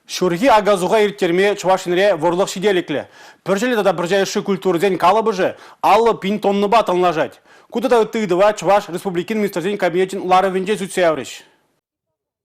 Ҫурхи ака-суха ирттерме Чӑваш Енре вӑрлӑх ҫителӗклӗ. Пӗрчӗллӗ тата пӑрҫа йышши культурӑсен калӑпӑшӗ 50 пин тоннӑпа танлашать. Ку тата ытти ыйтӑва Чӑваш Республикин Министрсен Кабинечӗн ларӑвӗнче сӳтсе яврӗҫ.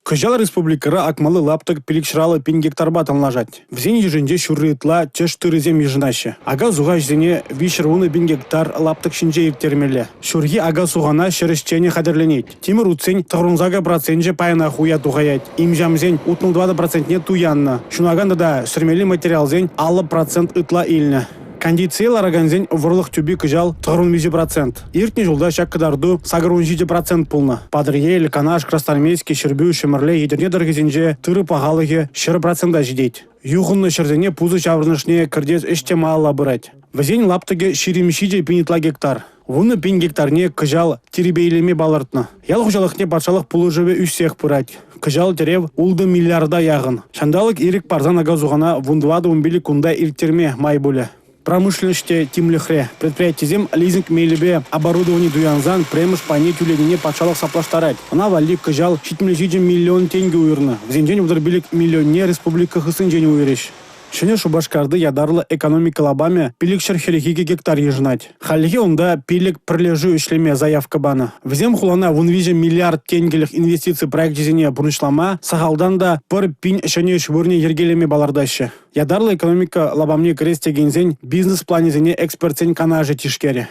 Кӑҫал республикӑра акмалли лаптӑк 550 пин гектарпа танлашать. Вӗсен йышӗнче ҫурри ытла тӗш тырӑсем йышӑнаҫҫӗ. Ака-суха ӗҫӗсене 310 пин гектар лаптӑк ҫинче ирттермелле. Ҫурхи ака-сухана ҫӗр ӗҫченӗ хатӗрленет. Тимӗр утсен 98 проценчӗ паянах уя тухаять. Им-ҫамсен 64 процентне туяннӑ. Ҫунакан тата сӗрмелли материалсен 50 процент ытла илнӗ. Кондицие ларакансен вӑрлӑх тӳпи кӑҫал 93 процент. Иртнӗ ҫулта ҫак кӑтарту 87 процент пулнӑ. Патӑрьел, Канаш, Красноармейски, Ҫӗрпӳ, Ҫӗмӗрле, Етӗрне тӑрӑхӗсенче тырӑ пахалӑхӗ 100 процента ҫитет. Юхӑннӑ ҫӗрсене пусӑ ҫаврӑнӑшне кӗртес ӗҫ те малалла пырать. Вӗсен лаптӑкӗ 27 пин ытла гектар. 10 пин гектарне кӑҫал тирпейлеме палӑртнӑ. Ял хуҫалӑхне патшалӑх пулӑшӑвӗ ӳссех пырать. Кӑҫал тӗрев 6 миллиарда яхӑн. Ҫанталӑк ирӗк парсан ака-сухана 14-15 кунта ирттерме май пулӗ. Промышленноҫ те тимлӗхре. Предприятисем лизинг мелӗпе оборудовани туянсан пӗрремӗш пайне тӳленине патшалӑх саплаштарать. Ӑна валли кӑҫал 77 миллион тенкӗ уйӑрнӑ. Вӗсенчен 35 миллионне республика хыснинчен уйӑрӗҫ. Ҫӗнӗ Шупашкарти ятарлӑ экономика лапамӗ 542 гектар йышӑнать. Хальлӗхе унта 5 пӗрлешӳ ӗҫлеме заявка панӑ. Вӗсем хулана 13 миллиард тенкӗлӗх инвестици проекчӗсене пурнӑҫлама сахалтан та пӗр пин ҫӗнӗ ӗҫ вырӑнӗ йӗркелеме палӑртаҫҫӗ. Ятарлӑ экономика лапамне кӗрес текенсен бизнес-планӗсене экспертсен канашӗ тишкерӗ.